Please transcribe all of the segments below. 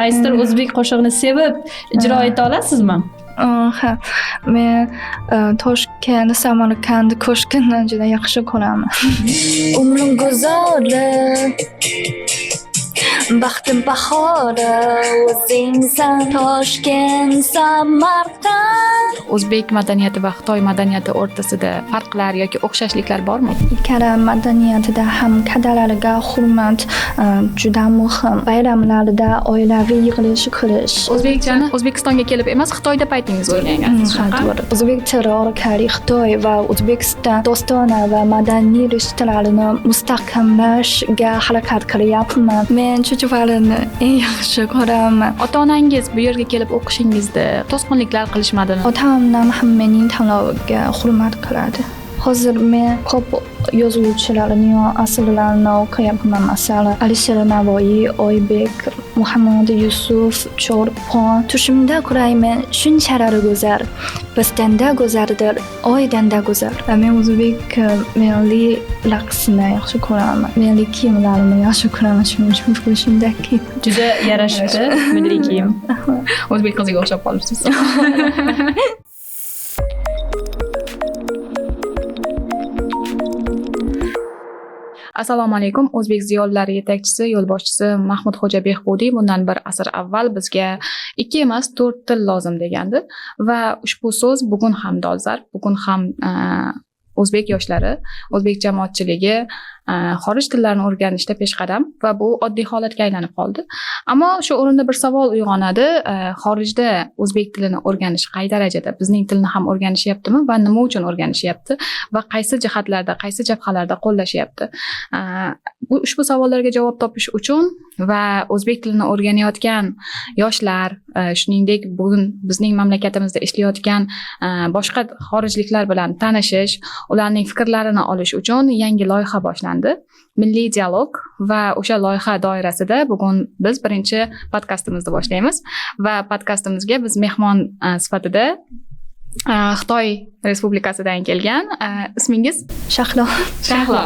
Qaysidir o'zbek qo'shig'ini sevib ijro eta olasizmi? Ha, men Toshkent, Samarqand qo'shig'ini juda yaxshi ko'raman. Umrim go'zali, baxtim bahori, o'zingsan Toshkent, Samarqand. O'zbek madaniyati va Xitoy madaniyati o'rtasida farqlar yoki o'xshashliklar bormi? Ikkala madaniyatida ham kattalarga hurmat juda muhim. Bayramlarda oilaviy yig'ilish qilish. O'zbekchani O'zbekistonga kelib emas, Xitoyda paytingiz o'rgangansiz, Ha, shunaqa? to'g'ri. O'zbek tili orqali Xitoy va O'zbekiston do'stona va madaniy rishtalarini mustahkamlashga harakat qilyapman. Men chuchvarani eng yaxshi ko'raman. Ota-onangiz bu yerga kelib o'qishingizda to'sqinliklar qilishmadimi? Ota-onam ham mening tanlovimga hurmat qiladi. Hozir men ko'p yozuvchilarning asarlarini o'qiyapman. Masalan, Alisher Navoiy, Oybek, Muhammad Yusuf, Cho'lpon. Tushimda ko'rayman shunchalar go'zal, bizdanda go'zaldir, oydanda go'zal. Va men o'zbek milliy raqsini yaxshi ko'raman. Milliy kiyimlarimni yaxshi ko'raman, shuning uchun bugun shunday kiyim. Juda yarashibdi milliy kiyim. O'zbek qiziga o'xshab qolibsiz. Assalomu alaykum. O'zbek ziyolilari yetakchisi, yo'lboshchisi Mahmudxo'ja Behbudiy bundan bir asr avval bizga 2 emas, 4 til lozim degandi va ushbu so'z bugun ham dolzarb, bugun ham o'zbek yoshlari, o'zbek jamoatchiligi xorij tillarini o'rganishda peshqadam va bu oddiy holatga aylanib qoldi. Ammo shu o'rinda bir savol uyg'onadi, xorijda o'zbek tilini o'rganish qay darajada? Bizning tilni ham o'rganishyaptimi va nima uchun o'rganishyapti va qaysi jihatlarda, qaysi jabhalarda qo'llashyapti? Ushbu savollarga javob topish uchun va o'zbek tilini o'rganayotgan yoshlar, shuningdek bugun bizning mamlakatimizda ishlayotgan boshqa xorijliklar bilan tanishish, ularning fikrlarini olish uchun yangi loyiha boshlandi. Milliy dialog va o'sha loyiha doirasida bugun biz birinchi podkastimizni boshlaymiz va podkastimizga biz mehmon sifatida Xitoy Respublikasidan kelgan, ismingiz? Shahlo. Shahlo.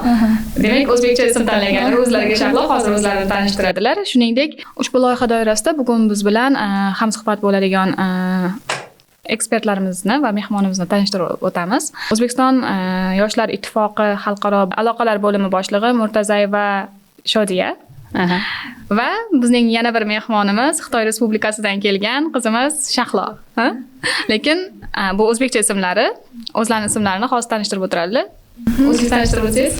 Demak, o'zbekcha ism tanlaganlar o'zlariga Shahlo, hozir o'zlarini tanishtiradilar. Shuningdek, ushbu loyiha doirasida bugun biz bilan hamsuhbat bo'ladigan ekspertlarimizni va mehmonimizni tanishtirib o'tamiz. O'zbekiston Yoshlar Ittifoqi xalqaro aloqalar bo'limi boshlig'i Murtazayeva Shodiya. Va bizning yana bir mehmonimiz Xitoy Respublikasidan kelgan qizimiz Shahlo. Ha? Lekin bu o'zbekcha ismlari, o'zlarining ismlarini hozir tanishtirib o'tiradilar. O'zingiz tanishtirib o'tsangiz.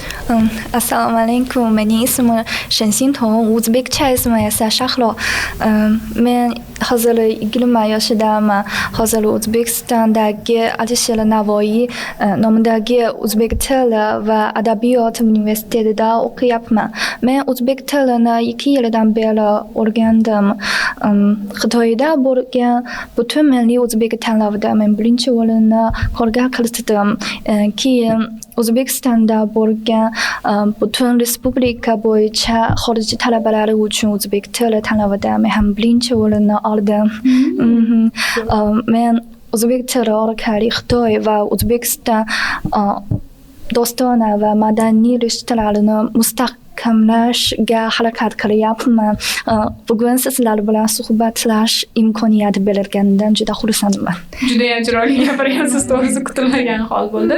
Assalomu alaykum. Mening ismim Shen Xintong, o'zbekcha ismim esa Shahlo. Men hozir 20 yoshidaman. Hozir O'zbekistondagi Alisher Navoiy nomidagi o'zbek tili va adabiyot universitetida o'qiyapman. Men o'zbek tilini 2 yildan beri o'rgandim. Xitoyda bo'lgan butun milliy o'zbek tanlovida men birinchi o'rinni qo'lga kiritdim. Keyin O'zbekistonda bo'lgan butun respublika bo'yicha xorij talabalari uchun o'zbek tili tanlovida men ham birinchi o'rinni oldim. Men o'zbek tili orqali Xitoy va O'zbekiston do'stona va madaniy rishtalarini mustahkamlashga harakat qilyapman. Bugun sizlar bilan suhbatlash imkoniyati berilganidan juda xursandman. Juda ham chiroyli gapirgansiz, to'g'risi kutilmagan hol bo'ldi.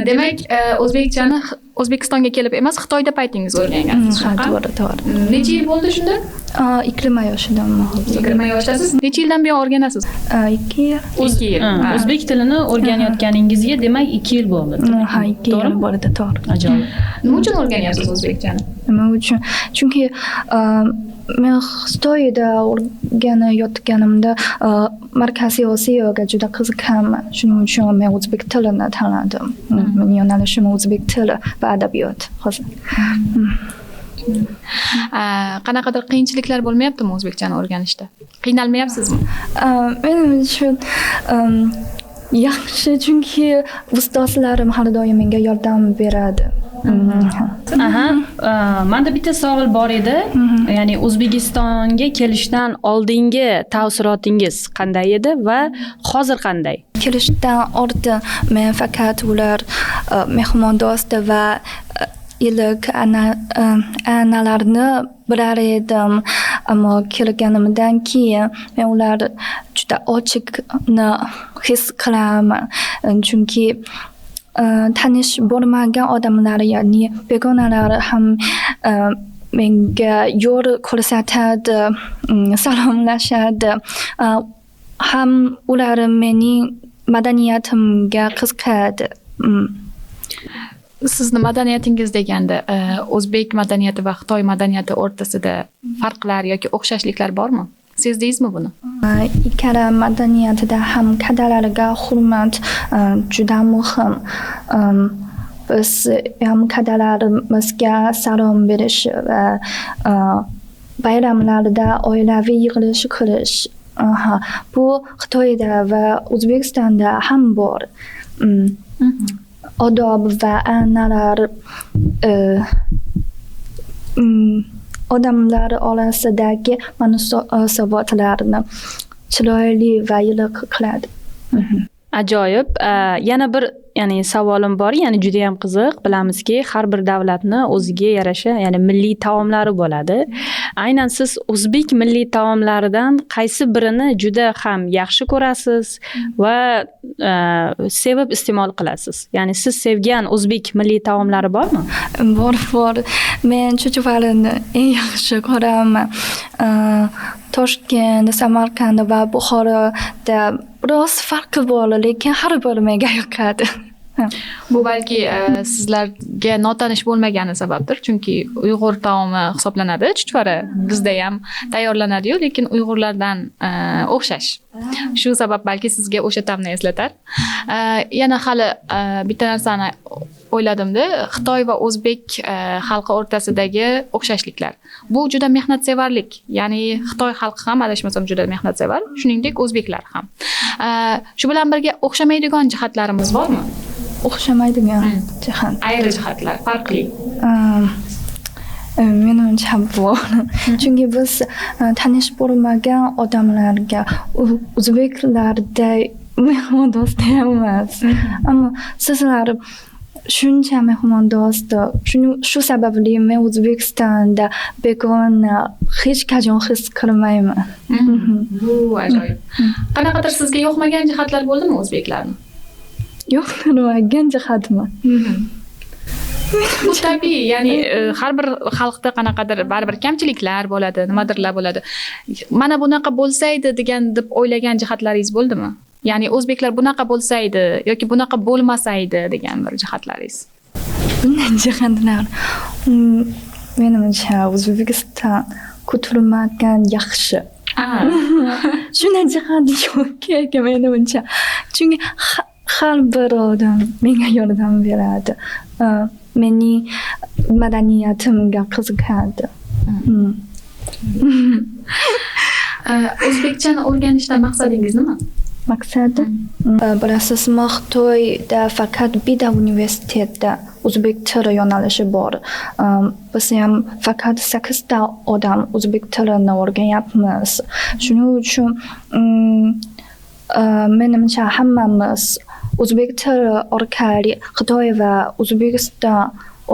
Demak, o'zbekchani O'zbekistonga kelib emas, Xitoyda paytingiz o'rgangansiz, Ha, shunaqa? to'g'ri, to'g'ri. Necha yil bo'ldi shunda? 20 yoshidaman hozir. 20 yoshdasiz. Necha yildan buyon o'rganasiz? 2 yil. 2 yil. O'zbek tilini o'rganayotganingizga demak 2 yil bo'ldi. Ha, 2 yil To'g'rimi? bo'ldi, to'g'ri. Ajoyib. Nima uchun o'rganyapsiz o'zbekchani? Nima uchun? Chunki men Xitoyda o'rganayotganimda Markaziy Osiyoga juda qiziqqanman. Shuning uchun men o'zbek tilini tanladim. Mening yo'nalishim o'zbek tili va adabiyot hozir. Qanaqadir qiyinchiliklar bo'lmayaptimi o'zbekchani o'rganishda? Qiynalmayapsizmi? Mening uchun yaxshi, chunki ustozlarim har doim menga yordam beradi. Menda bitta savol bor edi. Ya'ni O'zbekistonga kelishdan oldingi taassurotingiz qanday edi va hozir qanday? Kelishdan oldin men faqat ular mehmondo'st va Iliq an'analarni bilar edim. Ammo kelganimdan keyin men ular juda ochiqni his qilaman. Chunki tanish bo'lmagan odamlar, ya'ni begonalar ham menga yo'l ko'rsatadi, salomlashadi. Ham ular mening madaniyatimga qiziqadi. Sizni madaniyatingiz deganda, o'zbek madaniyati va xitoy madaniyati o'rtasida farqlar yoki o'xshashliklar bormi? Sezdingizmi buni? Ikkala madaniyatida ham kattalarga hurmat juda muhim. Biz ham kattalarimizga salom berish va bayramlarda oilaviy yig'ilish qilish. Bu Xitoyda va O'zbekistonda ham bor. Odob va an'analar odamlar orasidagi munosabatlarni chiroyli va iliq qiladi. Ajoyib. Yana bir, ya'ni savolim bor, ya'ni juda ham qiziq. Bilamizki, har bir davlatni o'ziga yarasha, ya'ni milliy taomlari bo'ladi. Aynan siz o'zbek milliy taomlaridan qaysi birini juda ham yaxshi ko'rasiz va sevib iste'mol qilasiz? Ya'ni siz sevgan o'zbek milliy taomlari bormi? Bor, bor. Men chuchvarani eng yaxshi ko'raman. Toshkent, Samarqand va Buxoroda biroz farqi bor, lekin har biri menga yoqadi. Bu balki sizlarga notanish bo'lmagani sababdir, chunki uyg'ur taomi hisoblanadi chuchvara, bizda ham tayyorlanadi-yu, lekin uyg'urlardan o'xshash. Shu sabab balki sizga o'sha ta'mni eslatar. Yana hali bitta narsani o'yladimda, Xitoy va o'zbek xalqi o'rtasidagi o'xshashliklar. Bu juda mehnatsevarlik, ya'ni Xitoy xalqi ham adashmasam juda mehnatsevar, shuningdek o'zbeklar ham. Shu bilan birga o'xshamaydigan jihatlarimiz bormi? O'xshamaydigan jihat. Ayri jihatlar, farqli. Menimcha bor. Chunki biz tanish bo'lmagan odamlarga o'zbeklarda mehmondo'st emas. Ammo sizlar shuncha mehmondo'st. Shu sababli men O'zbekistonda begona hech qachon his qilmayman. Bu ajoyib. Qanaqadir sizga yoqmagan jihatlar bo'ldimi o'zbeklarni? Yoqmagan jihatmi? Bu tabiiy, ya'ni har bir xalqda qanaqadir baribir kamchiliklar bo'ladi, nimadirlar bo'ladi. Mana bunaqa bo'lsaydi degan deb o'ylagan jihatlaringiz bo'ldimi? Ya'ni o'zbeklar bunaqa bo'lsaydi yoki bunaqa bo'lmasaydi degan bir jihatlaringiz. Bunday jihatlar. Menimcha O'zbekiston kutilmagan yaxshi. Shunday jihat yo'q ekan menimcha. Chunki har bir odam menga yordam beradi. Mening madaniyatimga qiziqadi. O'zbekchani o'rganishdan maqsadingiz nima? Maqsadi? Bilasizmi, Xitoyda faqat bitta universitetda o'zbek tili yo'nalishi bor. Biz ham faqat 8 ta odam o'zbek tilini o'rganyapmiz. Shuning uchun menimcha hammamiz o'zbek tili orqali Xitoy va O'zbekiston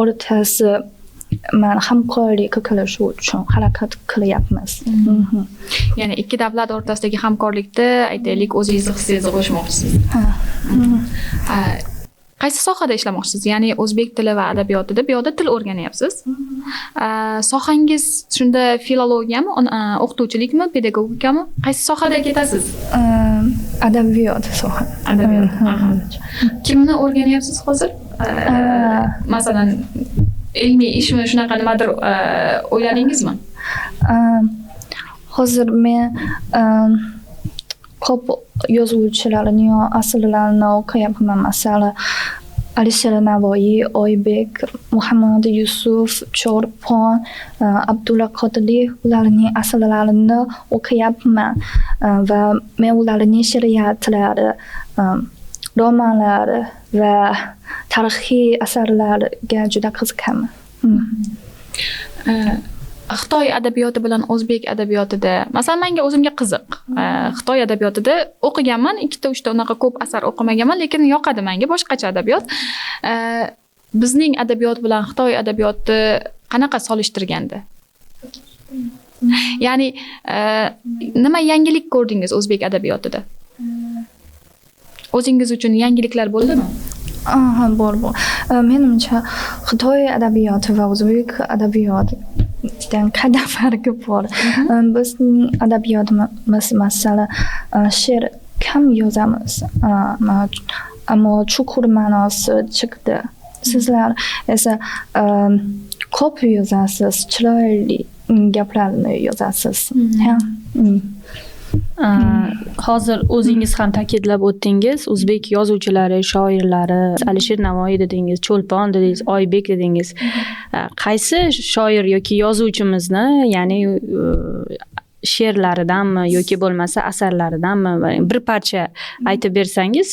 o'rtasi hamkorlik qilish uchun harakat qilyapmiz. Ya'ni ikki davlat o'rtasidagi hamkorlikda, aytaylik, o'zingizni hissangizni qo'shmoqchisiz. Ha. Qaysi sohada ishlamoqchisiz? Ya'ni o'zbek tili va adabiyotida bu yoqda til o'rganyapsiz. Sohangiz shunda filologiyami, o'qituvchilikmi, pedagogikami? Qaysi sohada ketasiz? Adabiyot soha. Adabiyot. Kimni o'rganyapsiz hozir? Masalan, ilmiy ishmi, shunaqa nimadir o'yladingizmi? Hozir men ko'p yozuvchilarning asarlarini o'qiyapman. Masalan, Alisher Navoiy, Oybek, Muhammad Yusuf, Cho'lpon, Abdulla Qodiriy ularning asarlarini o'qiyapman va men ularning she'riyatlari, romanlari va tarixiy asarlarga juda qiziqaman. Xitoy adabiyoti bilan o'zbek adabiyotida, masalan, menga o'zimga qiziq. Xitoy adabiyotida o'qiganman, 2-3 ta unaqa ko'p asar o'qimaganman, lekin yoqadi menga boshqacha adabiyot. Bizning adabiyot bilan Xitoy adabiyoti qanaqa solishtirganda? Ya'ni nima yangilik ko'rdingiz o'zbek adabiyotida? O'zingiz uchun yangiliklar bo'ldimi? Aha, bor, bor. Menimcha, Xitoy adabiyoti va o'zbek adabiyotidan qanday farqi bor. Bizning adabiyotimiz, masalan, she'r kam yozamiz, ammo chuqur ma'nosi chiqdi. Sizlar esa ko'p yozasiz, chiroyli gaplarni yozasiz. Ha. Hozir o'zingiz ham ta'kidlab o'tdingiz, o'zbek yozuvchilari, shoirlari, Alisher Navoiy dedingiz, Cho'lpon dedingiz, Oybek dedingiz. Qaysi shoir yoki yozuvchimizni, ya'ni she'rlaridanmi yoki bo'lmasa asarlaridanmi bir parcha aytib bersangiz,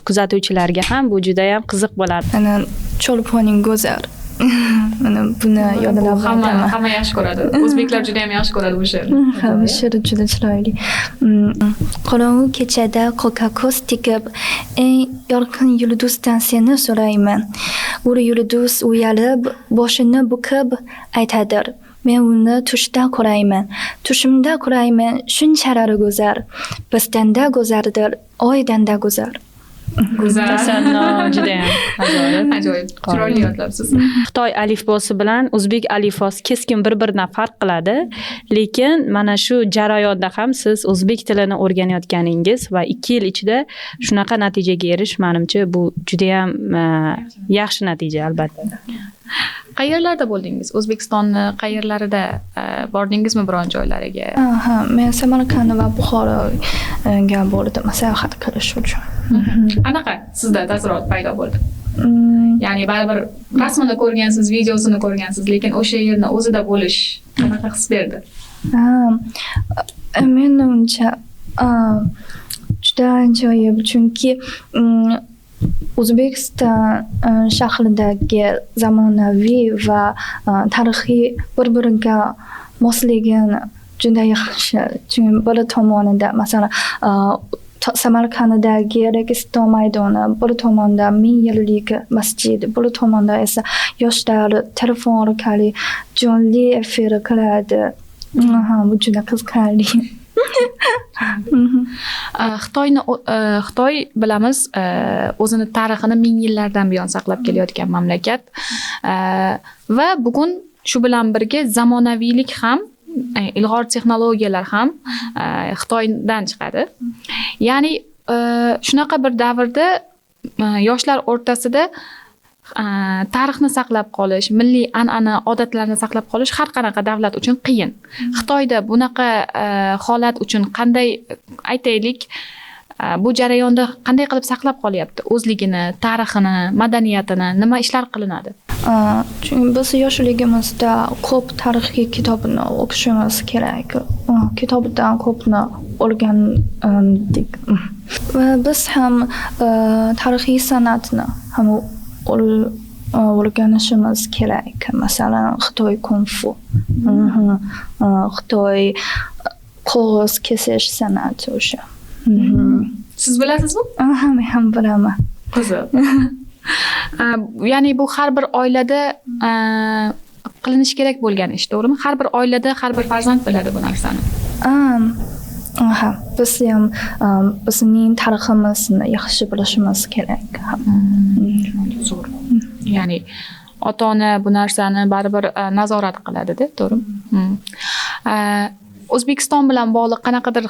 kuzatuvchilarga ham bu judayam qiziq bo'lardi. Mana Cho'lponning go'zal. Mana buni yodlab Hamma aytaman. hamma yaxshi ko'radi. O'zbeklar juda ham yaxshi ko'radi bu she'rni. Ha, bu she'r juda chiroyli. Qorong'u kechada qo'lga ko'z tikib, eng yorqin yulduzdan seni so'rayman. U yulduz uyalib, boshini bukib aytadir: Men uni tushda ko'rayman. Tushimda ko'rayman, shunchalar go'zal. Bizdanda go'zaldir, oydan-da go'zal. Go'zal. Tasanno, judayam ajoyib. Ajoyib. Chiroyli yodlabsiz. Xitoy alifbosi bilan o'zbek alifbosi keskin bir-biridan farq qiladi, lekin mana shu jarayonda ham siz o'zbek tilini o'rganayotganingiz va 2 yil ichida shunaqa natijaga erishish, manimcha, bu judayam yaxshi natija, albatta. Qayerlarda bo'ldingiz? O'zbekistonni qayerlarida bordingizmi biron joylariga? Ha, men Samarqand va Buxoroga bordim sayohat qilish uchun. Qanaqa sizda taassurot paydo bo'ldi? Ya'ni baribir rasmini ko'rgansiz, videosini ko'rgansiz, lekin o'sha yerni o'zida bo'lish qanaqa his berdi? Ha, menimcha, juda ajoyib, chunki O'zbekiston shahridagi zamonaviy va tarixiy bir-biriga mosligini juda yaxshi. Chunki bir tomonida, masalan, Samarqanddagi Registon maydoni, bir tomonda 1000 yillik masjid, bir tomonda esa yoshlar telefon orqali jonli efir qiladi. Ha, bu juda qiziqarli. Xitoy, bilamiz, o'zini tarixini ming yillardan buyon saqlab kelayotgan mamlakat. Va bugun shu bilan birga zamonaviylik ham, ilg'or texnologiyalar ham Xitoydan chiqadi. Ya'ni shunaqa bir davrda yoshlar o'rtasida tarixni saqlab qolish, milliy an'ana, odatlarni saqlab qolish har qanaqa davlat uchun qiyin. Xitoyda bunaqa holat uchun qanday, aytaylik, bu jarayonda qanday qilib saqlab qolyapti o'zligini, tarixini, madaniyatini, nima ishlar qilinadi? Chunki biz yoshligimizda ko'p tarixiy kitobni o'qishimiz kerak. Kitobdan ko'pni o'rgandik. Va biz ham tarixiy san'atni ham o'rganishimiz kerak. Masalan, Xitoy kung-fu, Xitoy qog'oz kesish san'ati o'sha. Siz bilasizmi? Aha, men ham bilaman. Qiziq. Ya'ni bu har bir oilada qilinishi kerak bo'lgan ish, to'g'rimi? Har bir oilada har bir farzand biladi bu narsani. Aha, biz ham bizning tariximizni yaxshi bilishimiz kerak. Zo'r. Ya'ni ota ona bu narsani baribir nazorat qiladida, to'g'rimi? O'zbekiston bilan bog'liq qanaqadir,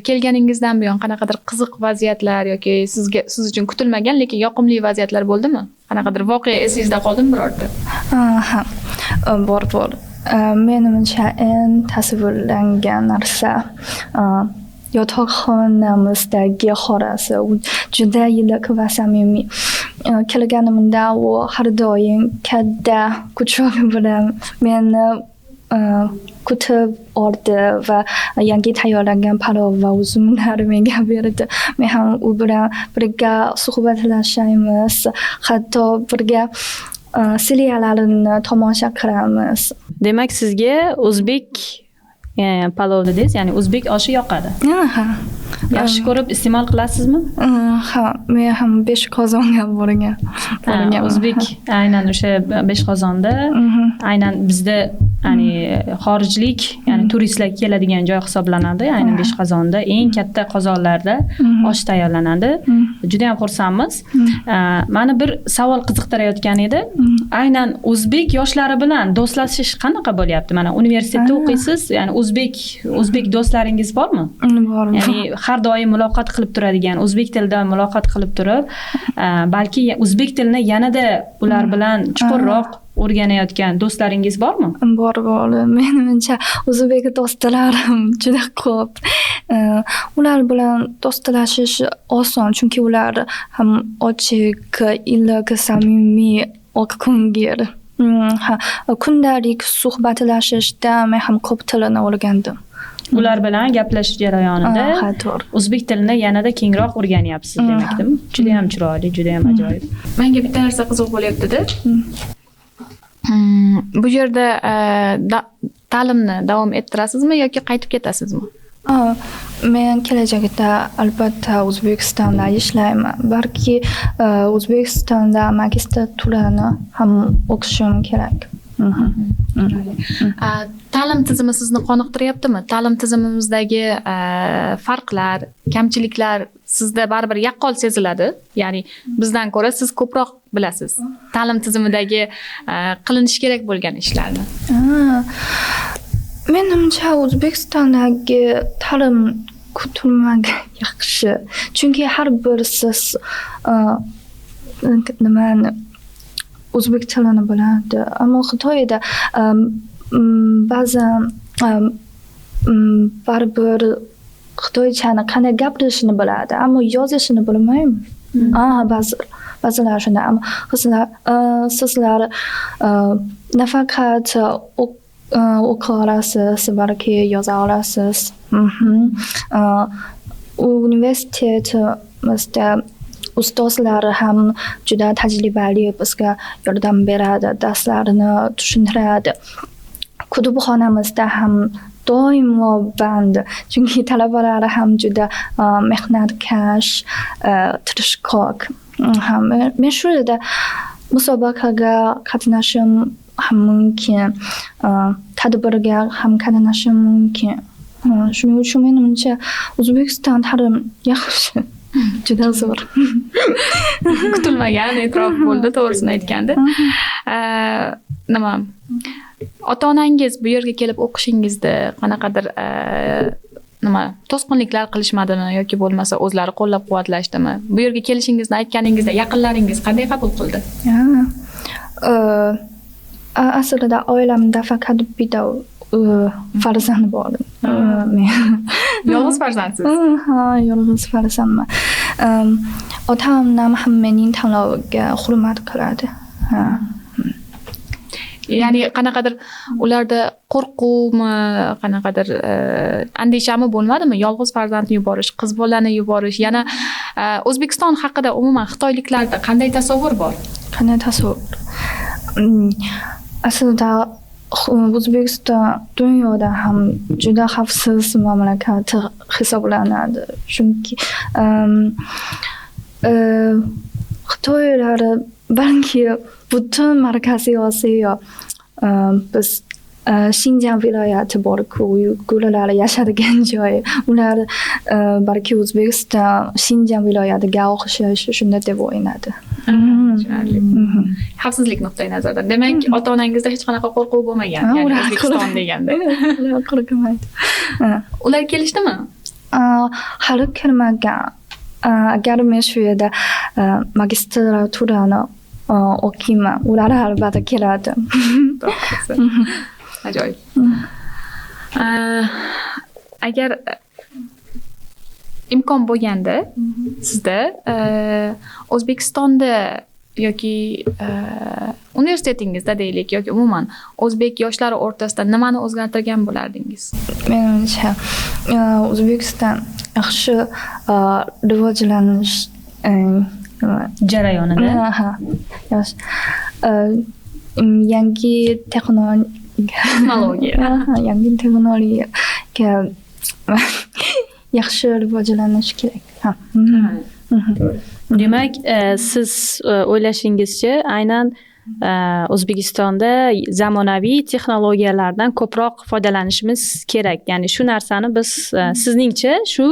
kelganingizdan buyon qanaqadir qiziq vaziyatlar yoki sizga, siz uchun kutilmagan, lekin yoqimli vaziyatlar bo'ldimi? Qanaqadir voqea esingizda qoldimi birorta? Aha, bor, bor. Menimcha, eng tasvirlangan narsa yotoqxonamizdagi xorasi. U juda iliq va samimiy. Kelganimda u har doim katta quchoq bilan meni kutib oldi va yangi tayyorlangan palov va uzumlar menga berdi. Men ham u bilan birga suhbatlashamiz, hatto birga seriallarni tomosha qilamiz. Demak, sizga o'zbek, Palov dedingiz, ya'ni o'zbek oshi yoqadi. Ha. Yaxshi ko'rib iste'mol qilasizmi? Ha, men ham Beshqozonga borgan. O'zbek aynan o'sha Beshqozonda, aynan bizda, ya'ni xorijlik, ya'ni turistlar keladigan joy hisoblanadi. Aynan Beshqozonda eng katta qozonlarda osh tayyorlanadi. Juda ham xursandmiz. Mani bir savol qiziqtirayotgan edi. Aynan o'zbek yoshlari bilan do'stlashish qanaqa bo'lyapti? Mana universitetda o'qiysiz, ya'ni o'zbek do'stlaringiz bormi? Bor. Ya'ni har doim muloqot qilib turadigan, o'zbek tilida muloqot qilib turib, balki o'zbek tilini yanada ular bilan chuqurroq o'rganayotgan do'stlaringiz bormi? Bor, bor. Menimcha o'zbek do'stlarim juda ko'p. Ular bilan do'stlashish oson, chunki ular ham ochiq, iliq, samimiy, oqko'ngil. Ha, kundalik suhbatlashishda men ham ko'p tilini o'rgandim. Ular bilan gaplashish jarayonida Ha, to'g'ri. o'zbek tilini yanada kengroq o'rganyapsiz demakdimi? Juda ham chiroyli, juda ham ajoyib. Menga bitta narsa qiziq bo'lyapti-da. Bu yerda ta'limni davom ettirasizmi yoki qaytib ketasizmi? Men kelajakda albatta O'zbekistonda ishlayman. Balki O'zbekistonda magistraturani ham o'qishim kerak. Ta'lim tizimi sizni qoniqtiryaptimi? Ta'lim tizimimizdagi farqlar, kamchiliklar sizda baribir yaqqol seziladi. Ya'ni bizdan ko'ra siz ko'proq bilasiz ta'lim tizimidagi qilinishi kerak bo'lgan ishlarni. Menimcha O'zbekistondagi ta'lim kutilmagan yaxshi. Chunki har bir siz nimani o'zbek tilini biladi. Ammo Xitoyda ba'zan baribir xitoychani qanday gapirishini biladi, ammo yozishini bilmaymi? Ba'zilar shunday, ammo sizlar nafaqat o'qiy olasiz, balki yoza olasiz. Universitetimizda ustozlar ham juda tajribali, bizga yordam beradi, darslarni tushuntiradi. Kutubxonamizda ham doimo band, chunki talabalar ham juda mehnatkash, tirishqoq. Ha, men shu yerda musobaqaga qatnashim ham mumkin, tadbirga ham qatnashim mumkin. Shuning uchun menimcha O'zbekiston ta'lim yaxshi. Juda zo'r. Kutilmagan e'tirof bo'ldi, to'g'risini aytganda. Nima? Ota-onangiz bu yerga kelib o'qishingizda qanaqadir nima to'sqinliklar qilishmadimi yoki bo'lmasa o'zlari qo'llab-quvvatlashdimi? Bu yerga kelishingizni aytganingizda yaqinlaringiz qanday qabul qildi? Aslida oilamda faqat bitta farzand bor. Men. Yolg'iz farzandsiz? Ha, yolg'iz farzandman. Ota-onam ham mening tanloviga hurmat qiladi. Ha. Ya'ni qanaqadir ularda qo'rquvmi, qanaqadir andishami bo'lmadimi? Yolg'iz farzandni yuborish, qiz bolani yuborish, yana O'zbekiston haqida umuman xitoyliklarda qanday tasavvur bor? Qanday tasavvur? Aslida O'zbekiston dunyoda ham juda xavfsiz mamlakat hisoblanadi. Chunki Xitoylar balki butun Markaziy Osiyo, biz Xinjiang viloyati bor-ku, uyg'urlar yashadigan joy. Ular balki O'zbekiston Xinjiang viloyatiga o'xshash shunday deb o'yladi. Tushunarli. Xavfsizlik nuqtai nazaridan. Demak, ota-onangizda hech qanaqa qo'rquv bo'lmagan, ya'ni ular O'zbekiston deganda. Ular qo'rqmaydi. Ular kelishdimi? Hali kelmagan. Agar men shu yerda magistraturani o'qiyman, ular albatta keladi. To'g'risi. Ajoyib. Agar imkon bo'lganda sizda O'zbekistonda yoki universitetingizda deylik yoki umuman o'zbek yoshlari o'rtasida nimani o'zgartirgan bo'lardingiz? Menimcha, O'zbekiston yaxshi rivojlanish jarayonida. Ha, yaxshi. Yangi texnologiya. Texnologiya. Ha, yangi texnologiya. Yaxshi rivojlanish kerak. Ha. Demak, siz o'ylashingizcha, aynan O'zbekistonda zamonaviy texnologiyalardan ko'proq foydalanishimiz kerak. Ya'ni shu narsani biz, sizningcha, shu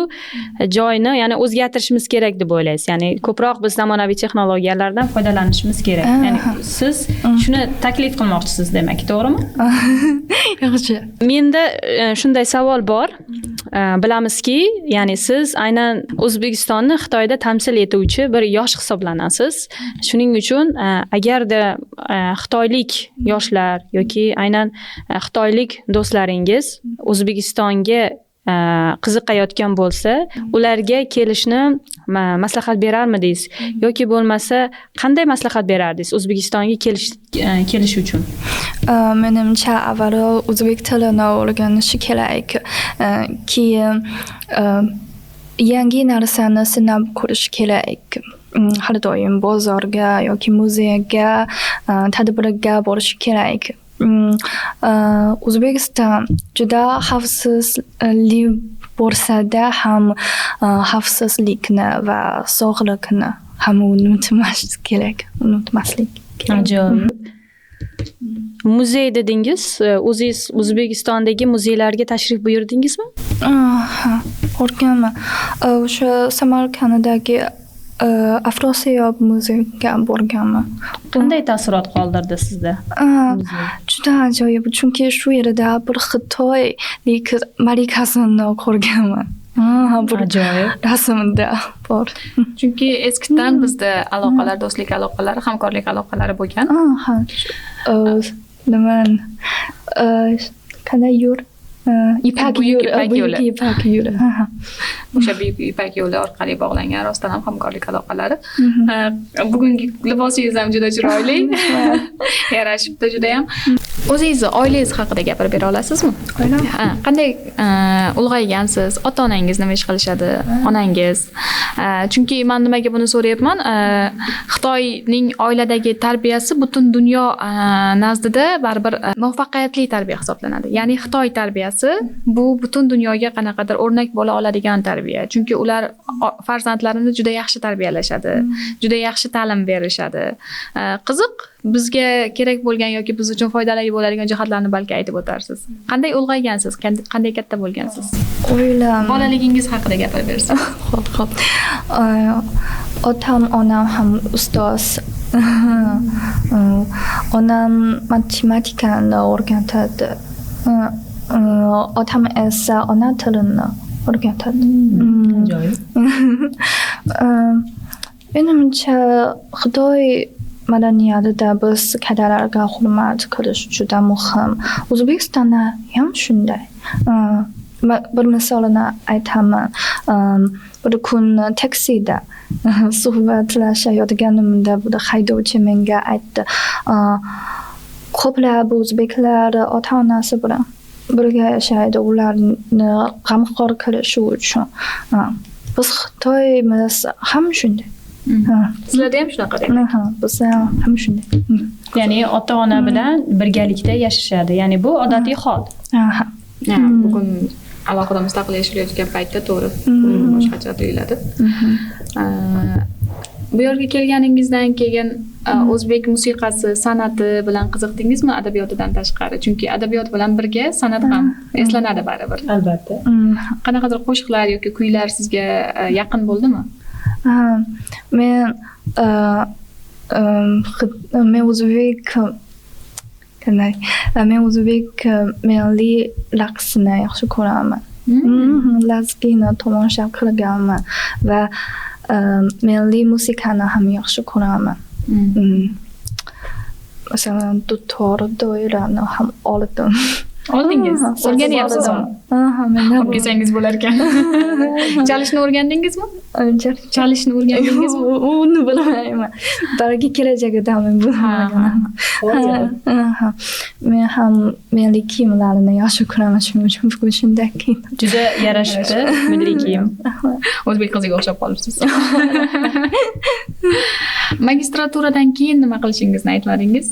joyni, ya'ni o'zgartirishimiz kerak deb o'ylaysiz. Ya'ni ko'proq biz zamonaviy texnologiyalardan foydalanishimiz kerak. Ya'ni siz shuni taklif qilmoqchisiz demak, to'g'rimi? Yaxshi. Menda shunday savol bor. Bilamizki, ya'ni siz aynan O'zbekistonni Xitoyda tamsil etuvchi bir yosh hisoblanasiz. Shuning uchun agarda xitoylik yoshlar yoki aynan xitoylik do'stlaringiz O'zbekistonga qiziqayotgan bo'lsa, ularga kelishni maslahat berarmidingiz yoki bo'lmasa qanday maslahat berardingiz O'zbekistonga kelish uchun? Menimcha, avvalo o'zbek tilini o'rganishi kerak. Keyin yangi narsani sinab ko'rish kerak. Har doim bozorga yoki muzeyga, tadbirga borish kerak. O'zbekiston juda xavfsizlik bo'lsada ham, xavfsizlikni va sog'liqni ham unutmaslik kerak. Unutmaslik kerak. Ajoyib. Muzey dedingiz. O'zingiz O'zbekistondagi muzeylarga tashrif buyurdingizmi? Ha, borganman. O'sha Samarqanddagi Afrosiyob muzeyiga borganman. Qanday taassurot qoldirdi sizda muzey? Juda ajoyib, chunki shu yerda bir xitoylik malikasini ko'rganman. Ha, bir Ajoyib. rasmda bor. Chunki eskidan bizda aloqalar, do'stlik aloqalari, hamkorlik aloqalari bo'lgan. Ha, nima, qanday yo'l? Ipak Buyuk yo'li, Ipak Buyuk yo'li. Ipak yo'li. Ha. O'sha Buyuk Ipak yo'li orqali bog'langan rostdan ham hamkorlik aloqalari. Bugungi libosingiz ham juda chiroyli. Yarashibdi judayam. O'zingizni oilangiz haqida gapirib bera olasizmi? Oilam? Ha, qanday ulg'aygansiz? Ota-onangiz nima ish qilishadi? Onangiz. Chunki men nimaga buni so'rayapman? Xitoyning oiladagi tarbiyasi butun dunyo nazdida baribir muvaffaqiyatli tarbiya hisoblanadi. Ya'ni Xitoy tarbiyasi bu butun dunyoga qanaqadir o'rnak bo'la oladigan tarbiya. Chunki ular farzandlarini juda yaxshi tarbiyalashadi, juda yaxshi ta'lim berishadi. Qiziq, bizga kerak bo'lgan yoki biz uchun foydali bo'ladigan jihatlarni balki aytib o'tarsiz. Qanday ulg'aygansiz? Qanday katta bo'lgansiz? Oilam. Bolaligingiz haqida gapirib bersangiz. Xo'p. Otam, onam ham ustoz. Onam matematikani o'rgatadi. Otam esa ona tilini o'rgatadi. Ajoyib. Menimcha, Xitoy madaniyatida biz kattalarga hurmat qilish juda muhim. O'zbekistonda ham shunday. Bir misolini aytaman. Bir kun taksida suhbatlashayotganimda bir haydovchi menga aytdi. Ko'plab o'zbeklar ota-onasi bilan birga yashaydi, ularni g'amxo'r qilishi uchun. Biz Xitoymiz ham shunday. Ha. Sizlarda ham shunaqa demak. Ha, bizda ham shunday. Ya'ni ota-ona bilan birgalikda yashashadi. Ya'ni bu odatiy hol. Ha. Ha, bugun alohida mustaqil yashayotgan paytda to'g'ri, boshqacha tuyuladi. Bu yerga kelganingizdan keyin o'zbek musiqasi, san'ati bilan qiziqdingizmi adabiyotidan tashqari? Chunki adabiyot bilan birga san'at ham eslanadi baribir. Albatta. Qanaqadir qo'shiqlar yoki kuylar sizga yaqin bo'ldimi? Ha, men o'zbek qanday? Men o'zbek milliy raqsini yaxshi ko'raman. Lazgini tomosha qilganman va milliy musiqani ham yaxshi ko'raman. Masalan, dutor, doirani ham oldim. Oldingiz? Ha, O'rganyapsizmi? oldim. Ha, menda Olib kelsangiz bo'lar ekan. Chalishni o'rgandingizmi? Chalishni o'rgandingizmi? Uni bilmayman. Balki kelajakda men buni o'rganaman. Ha. Men ham milliy kiyimlarini yaxshi ko'raman, shuning uchun bugun shunday kiyindim. Juda yarashibdi milliy kiyim. O'zbek qiziga o'xshab qolibsiz. Magistraturadan keyin nima qilishingizni aytmadingiz?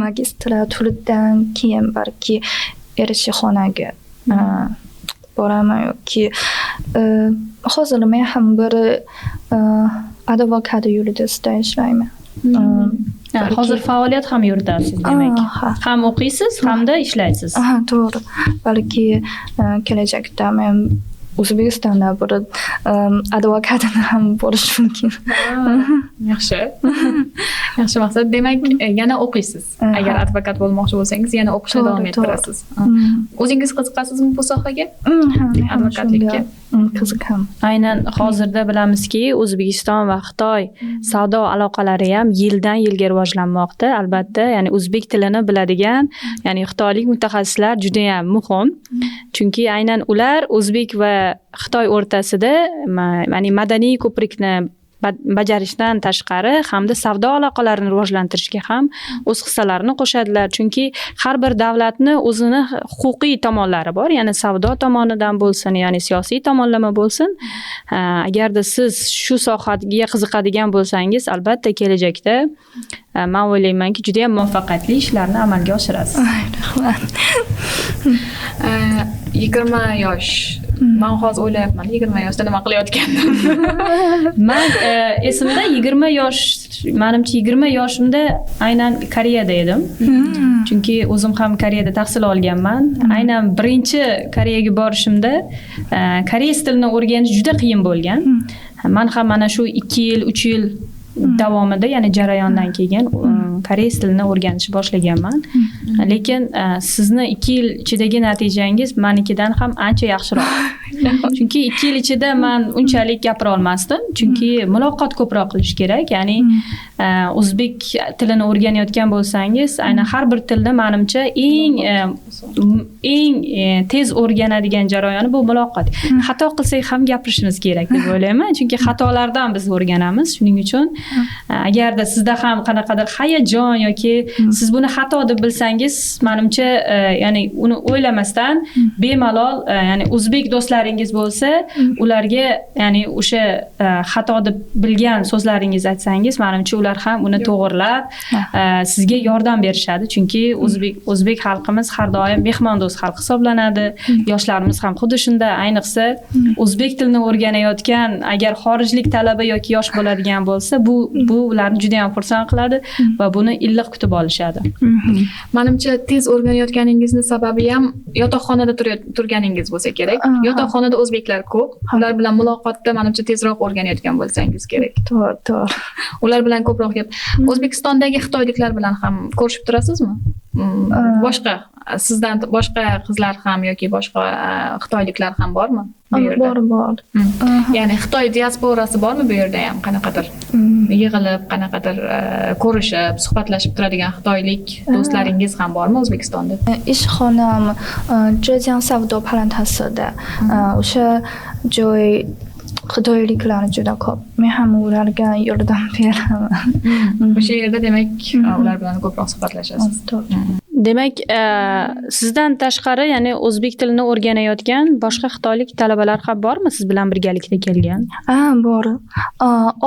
Magistraturadan keyin balki elchixonaga boraman yoki hozir men ham bir advokat yo'lida ishlayman. Hozir faoliyat ham yuritasiz demak. Ham o'qiysiz, hamda ishlaysiz. To'g'ri. Balki kelajakda men O'zbekistonda bir advokat ham bo'lish mumkin. Yaxshi. Yaxshi maqsad. Demak, yana o'qiysiz. Agar advokat bo'lmoqchi bo'lsangiz, yana o'qishni davom ettirasiz. O'zingiz qiziqasizmi bu sohaga? Advokatlikka. Qiziqaman. Aynan hozirda bilamizki, O'zbekiston va Xitoy savdo aloqalari ham yildan yilga rivojlanmoqda. Albatta, ya'ni o'zbek tilini biladigan, ya'ni xitoylik mutaxassislar juda ham muhim. Chunki aynan ular o'zbek va Xitoy o'rtasida, ya'ni madaniy ko'prikni bajarishdan tashqari hamda savdo aloqalarini rivojlantirishga ham o'z hissalarini qo'shadilar. Chunki har bir davlatni o'zini huquqiy tomonlari bor, ya'ni savdo tomonidan bo'lsin, ya'ni siyosiy tomonlama bo'lsin. Agarda siz shu sohaga qiziqadigan bo'lsangiz, albatta kelajakda man o'ylaymanki, juda ham muvaffaqiyatli ishlarni amalga oshirasiz. Rahmat. 20 yosh. Man hozir o'ylayapman, 20 yoshda nima qilayotgandim. Man esimda 20 yosh, manimcha 20 yoshimda aynan Koreyada edim. Chunki o'zim ham Koreyada tahsil olganman. Aynan birinchi Koreyaga borishimda koreys tilini o'rganish juda qiyin bo'lgan. Man ham mana shu 2 yil, 3 yil davomida, ya'ni jarayondan keyin koreys tilini o'rganishni boshlaganman. Lekin sizni 2 yil ichidagi natijangiz manikidan ham ancha yaxshiroq. Chunki 2 yil ichida man unchalik gapira olmasdim. Chunki muloqot ko'proq qilish kerak. Ya'ni o'zbek tilini o'rganayotgan bo'lsangiz, aynan har bir tilni manimcha eng tez o'rganadigan jarayoni bu muloqot. Xato qilsak ham gapirishimiz kerak deb o'ylayman. Chunki xatolardan biz o'rganamiz. Shuning uchun agarda sizda ham qanaqadir hayajon yoki siz buni xato deb bilsangiz, manimcha ya'ni uni o'ylamasdan bemalol, ya'ni o'zbek do'stlaringiz bo'lsa, ularga ya'ni o'sha xato deb bilgan so'zlaringizni aytsangiz, manimcha ular ham uni to'g'irlab sizga yordam berishadi. Chunki o'zbek xalqimiz har doim mehmondo'st xalq hisoblanadi. Yoshlarimiz ham xuddi shunda, ayniqsa o'zbek tilini o'rganayotgan agar xorijlik talaba yoki yosh bo'ladigan bo'lsa, bu ularni juda ham xursand qiladi va buni iliq kutib olishadi. Manimcha tez o'rganayotganingizni sababi ham yotoqxonada turganingiz bo'lsa kerak. Yotoqxonada o'zbeklar ko'p. Ular bilan muloqotda manimcha tezroq o'rganayotgan bo'lsangiz kerak. To'g'ri, to'g'ri. Ular bilan ko'proq gap. O'zbekistondagi xitoyliklar bilan ham ko'rishib turasizmi? Boshqa sizdan boshqa qizlar ham yoki boshqa xitoyliklar ham bormi bu yerda? Bor, bor. Ya'ni Xitoy diasporasi bormi bu yerda ham qanaqadir yig'ilib, qanaqadir ko'rishib, suhbatlashib turadigan xitoylik do'stlaringiz ham bormi O'zbekistonda? Ishxonam Zhejiang savdo palatasida. O'sha joy xitoyliklar juda ko'p. Men ham ularga yordam beraman. O'sha yerda demak ular bilan ko'proq suhbatlashasiz. To'g'ri. Demak, sizdan tashqari, ya'ni o'zbek tilini o'rganayotgan boshqa xitoylik talabalar ham bormi siz bilan birgalikda kelgan? Ha, bor.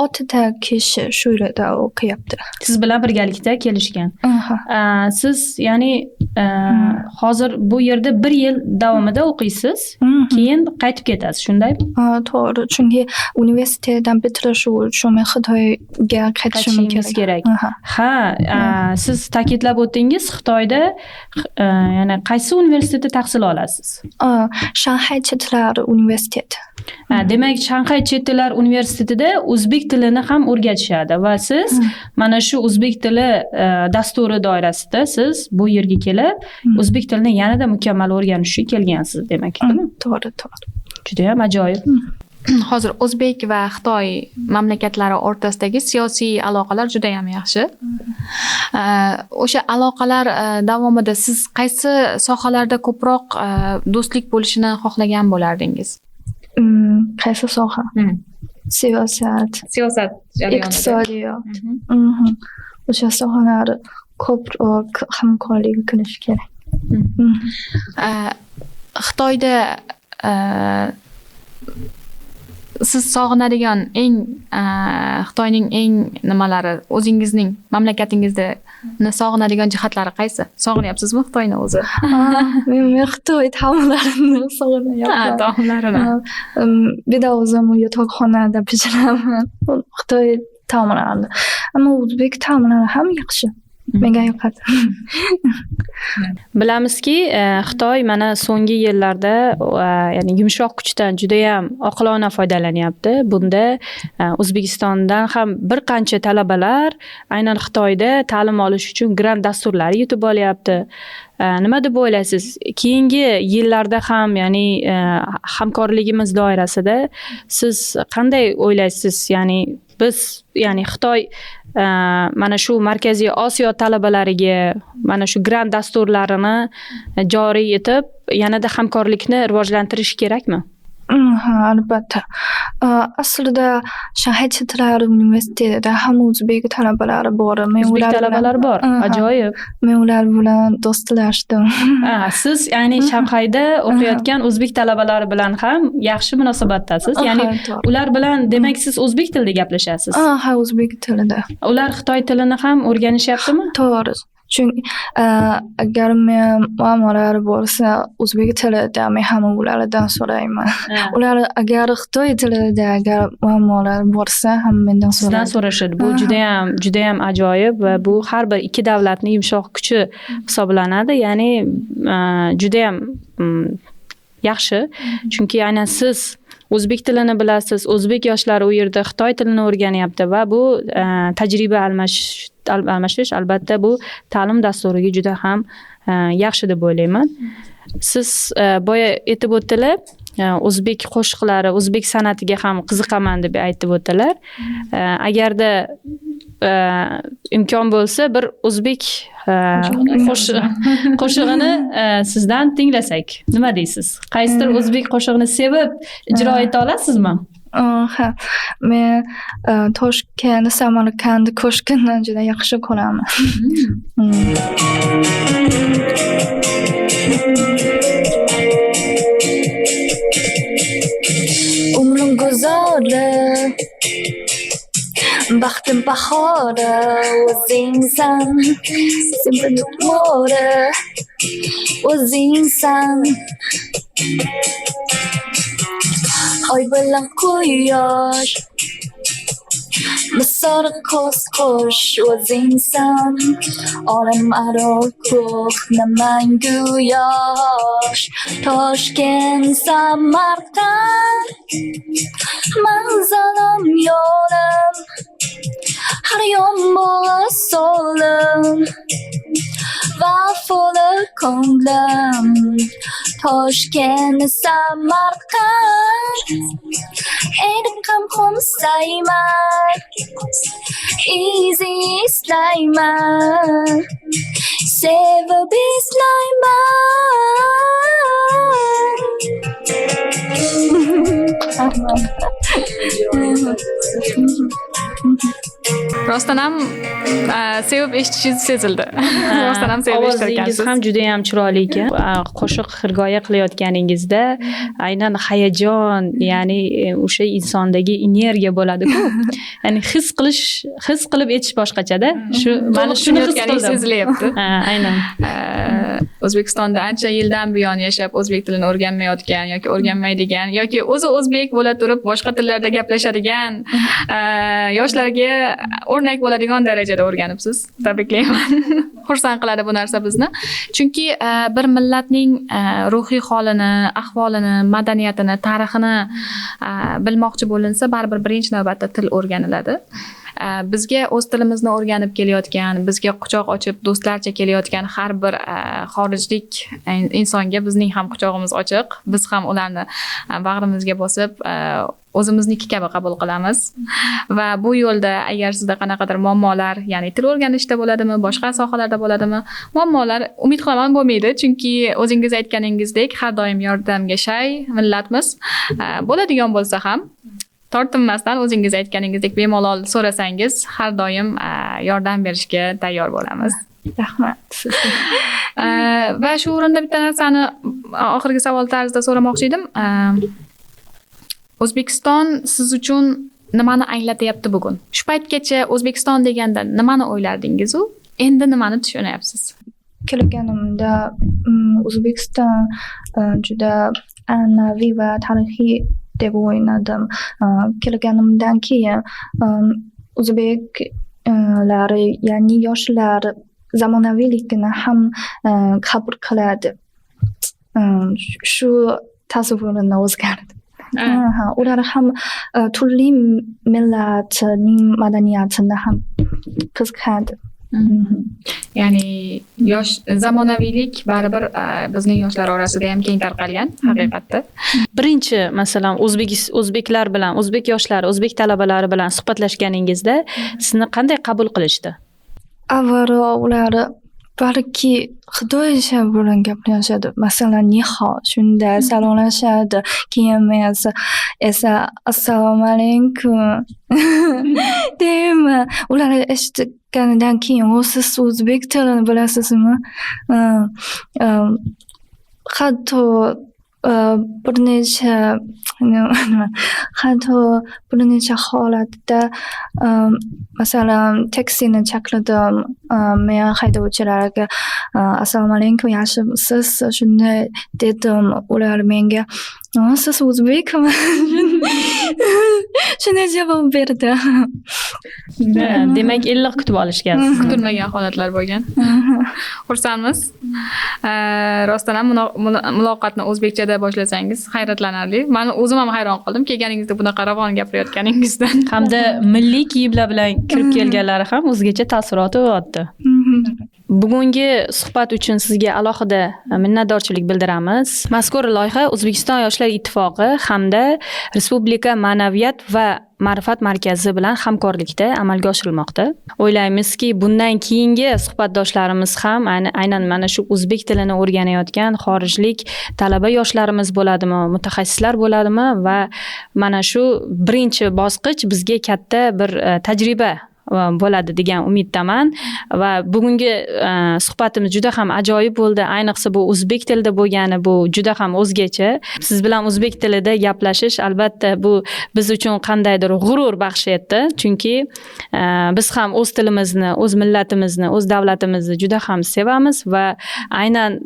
6ta kishi shu yerda o'qiyapti. Siz bilan birgalikda kelishgan. Siz ya'ni hozir bu yerda 1 yil davomida o'qiysiz, keyin qaytib ketasiz, shundaymi? To'g'ri, chunki universitetdan bitirish uchun men Xitoyga qaytishim kerak. Ha, siz ta'kidlab o'tdingiz, Xitoyda ya'ni qaysi universitetda tahsil olasiz? Shanxay Chet tillar universiteti. Demak, Shanxay Chet tillar universitetida o'zbek tilini ham o'rgatishadi va siz mana shu o'zbek tili dasturi doirasida siz bu yerga kelib o'zbek tilini yanada mukammal o'rganish uchun kelgansiz, demak, to'g'rimi? To'g'ri, to'g'ri. Juda ham ajoyib. Hozir o'zbek va Xitoy mamlakatlari o'rtasidagi siyosiy aloqalar juda ham yaxshi. O'sha aloqalar davomida siz qaysi sohalarda ko'proq do'stlik bo'lishini xohlagan bo'lardingiz? Qaysi soha? Siyosat. Siyosat jarayonida. Iqtisodiyot. O'sha sohalar ko'proq hamkorlik qilish kerak. Xitoyda Siz sog'inadigan eng Xitoyning eng nimalari, o'zingizning mamlakatingizda sog'inadigan jihatlari qaysi? Sog'inyapsizmi Xitoyni o'zi? Men Xitoy taomlarini sog'inyapman. Taomlarini. Bir o'zim yotoqxonada pishiraman Xitoy taomlarini. Ammo o'zbek taomlari ham yaxshi. Menga yoqadi. Bilamizki, Xitoy mana so'nggi yillarda, ya'ni yumshoq kuchdan juda ham oqilona foydalanyapti. Bunda O'zbekistondan ham bir qancha talabalar aynan Xitoyda ta'lim olish uchun grant dasturlari yutib olyapti. Nima deb o'ylaysiz? Keyingi yillarda ham, ya'ni hamkorligimiz doirasida siz qanday o'ylaysiz? Ya'ni biz, ya'ni Xitoy mana shu Markaziy Osiyo talabalariga mana shu grant dasturlarini joriy etib, yanada hamkorlikni rivojlantirish kerakmi? Ha, albatta. Aslida Shanxay Chet tillar universitetida ham o'zbek talabalari bor. Men O'zbek ular bilan talabalari bor. Ajoyib. Men ular bilan do'stlashdim. Siz ya'ni Shanxayda o'qiyotgan o'zbek talabalari bilan ham yaxshi munosabatdasiz. Ya'ni ular bilan demak siz o'zbek tilida gaplashasiz. Ha, o'zbek tilida. Ular xitoy tilini ham o'rganishyaptimi? To'g'ri. Chunki agar men muammolar bo'lsa o'zbek tilida men ham ulardan so'rayman. Ular agar xitoy tilida agar muammolar bo'lsa ham mendan Sizdan so'raydi. so'rashadi. Bu juda ham ajoyib va bu har bir ikki davlatning yumshoq kuchi hisoblanadi. Ya'ni juda ham yaxshi. Chunki aynan siz o'zbek tilini bilasiz, o'zbek yoshlari u yerda xitoy tilini o'rganyapti va bu tajriba almashish albatta bu ta'lim dasturiga juda ham yaxshi deb o'ylayman. Siz boya aytib o'tdilar, o'zbek qo'shiqlari, o'zbek san'atiga ham qiziqaman deb aytib o'tdilar. Agarda imkon bo'lsa bir o'zbek qo'shig'ini sizdan tinglasak, nima deysiz? Qaysidir o'zbek qo'shig'ini sevib ijro eta olasizmi? Ha, men Toshkent, Samarqand qo'shig'ini juda yaxshi ko'raman. Umrim guzari, baxtim bahori, o'zingsan, sen mo'ri, o'zingsan. Oy bilan quyosh, misol ko'z qo'sh, o'zingsan. Olam aro ko'hna mangu yosh. Toshkent, Samarqand, manzilim yo'lim, har yon bog'i so'lim, vafoli ko'nglim. Toshkent, Samarqand, erkim xumsayman, izi eslayman, sevib eslayman. Rostdan ham sevib eshitishingiz sezildi. Rostdan ham sevib Ovozingiz eshitarkansiz. ham juda ham chiroyli ekan. Qo'shiq hirgoya qilayotganingizda aynan hayajon, ya'ni o'sha insondagi energiya bo'ladi-ku. Ya'ni his qilib aytish boshqachada. Shu mana shuni his Tushunayotganingiz qildim. sezilyapti. Ha, aynan. O'zbekistonda ancha yildan buyon yashab o'zbek tilini o'rganmayotgan yoki o'rganmaydigan yoki o'zi o'zbek bo'la turib boshqa tillarda gaplashadigan yoshlarga o'rnak bo'ladigan darajada o'rganibsiz. Tabriklayman. Xursand qiladi bu narsa bizni. Chunki bir millatning ruhiy holini, ahvolini, madaniyatini, tarixini bilmoqchi bo'linsa, baribir birinchi navbatda til o'rganiladi. Bizga o'z tilimizni o'rganib kelayotgan, bizga quchoq ochib do'stlarcha kelayotgan har bir xorijlik insonga bizning ham quchog'imiz ochiq. Biz ham ularni bag'rimizga bosib, o'zimizniki kabi qabul qilamiz. Va bu yo'lda agar sizda qanaqadir muammolar, ya'ni til o'rganishda bo'ladimi, boshqa sohalarda bo'ladimi, muammolar umid qilaman bo'lmaydi, chunki o'zingiz aytganingizdek har doim yordamga shay millatmiz. Bo'ladigan bo'lsa ham tortinmasdan o'zingiz aytganingizdek bemalol so'rasangiz har doim yordam berishga tayyor bo'lamiz. Rahmat. Va shu o'rinda bitta narsani oxirgi savol tarzida so'ramoqchi edim. O'zbekiston siz uchun nimani anglatyapti bugun? Shu paytgacha O'zbekiston deganda nimani o'ylardingiz u? Endi nimani tushunyapsiz? Kelganimda O'zbekiston juda an'anaviy va tarixiy deb o'yladim. Kelganimdan keyin o'zbeklar, ya'ni yoshlar zamonaviylikni ham qabul qiladi. Shu tasavvurimni o'zgardi. Ular ham turli millatning madaniyatini ham qiziqadi. Ya'ni yosh zamonaviylik baribir bizning yoshlar orasida ham keng tarqalgan haqiqatda. Birinchi, masalan, o'zbeklar bilan, o'zbek yoshlari, o'zbek talabalari bilan suhbatlashganingizda sizni qanday qabul qilishdi? Avvalo ular balki xitoycha bilan gaplashadi. Masalan, ni hao shunday salomlashadi. Keyin men esa assalomu alaykum deyman. Ular eshitganidan keyin, o siz o'zbek tilini bilasizmi? Hatto bir necha hatto bir necha holatda, masalan, taksini chaqirdim. Men haydovchilarga assalomu alaykum, yaxshimisiz shunday dedim. Ular menga siz o'zbekmi shunday javob berdi. Demak, iliq kutib olishgan. Kutilmagan holatlar bo'lgan. Xursandmiz. Rostdan ham muloqotni o'zbekchada boshlasangiz hayratlanarli. Men o'zim ham hayron qoldim kelganingizda bunaqa ravon gapirayotganingizdan. Hamda milliy kiyimlar bilan kirib kelganlari ham o'zgacha taassurot uyg'otdi. Bugungi suhbat uchun sizga alohida minnatdorchilik bildiramiz. Mazkur loyiha O'zbekiston Yoshlar Ittifoqi hamda Respublika ma'naviyat va ma'rifat markazi bilan hamkorlikda amalga oshirilmoqda. O'ylaymizki, bundan keyingi suhbatdoshlarimiz ham aynan mana shu o'zbek tilini o'rganayotgan xorijlik talaba yoshlarimiz bo'ladimi, mutaxassislar bo'ladimi va mana shu birinchi bosqich bizga katta bir tajriba bo'ladi degan umiddaman va bugungi suhbatimiz juda ham ajoyib bo'ldi. Ayniqsa bu o'zbek tilida bo'lgani, bu juda ham o'zgacha. Siz bilan o'zbek tilida gaplashish albatta bu biz uchun qandaydir g'urur baxsh etdi, chunki biz ham o'z tilimizni, o'z millatimizni, o'z davlatimizni juda ham sevamiz va aynan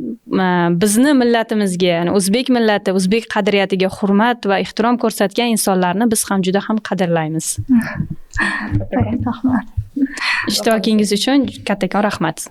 bizni millatimizga, ya'ni o'zbek millati, o'zbek qadriyatiga hurmat va ehtirom ko'rsatgan insonlarni biz ham juda ham qadrlaymiz. Rahmat. Ishtirokingiz uchun kattakon rahmat.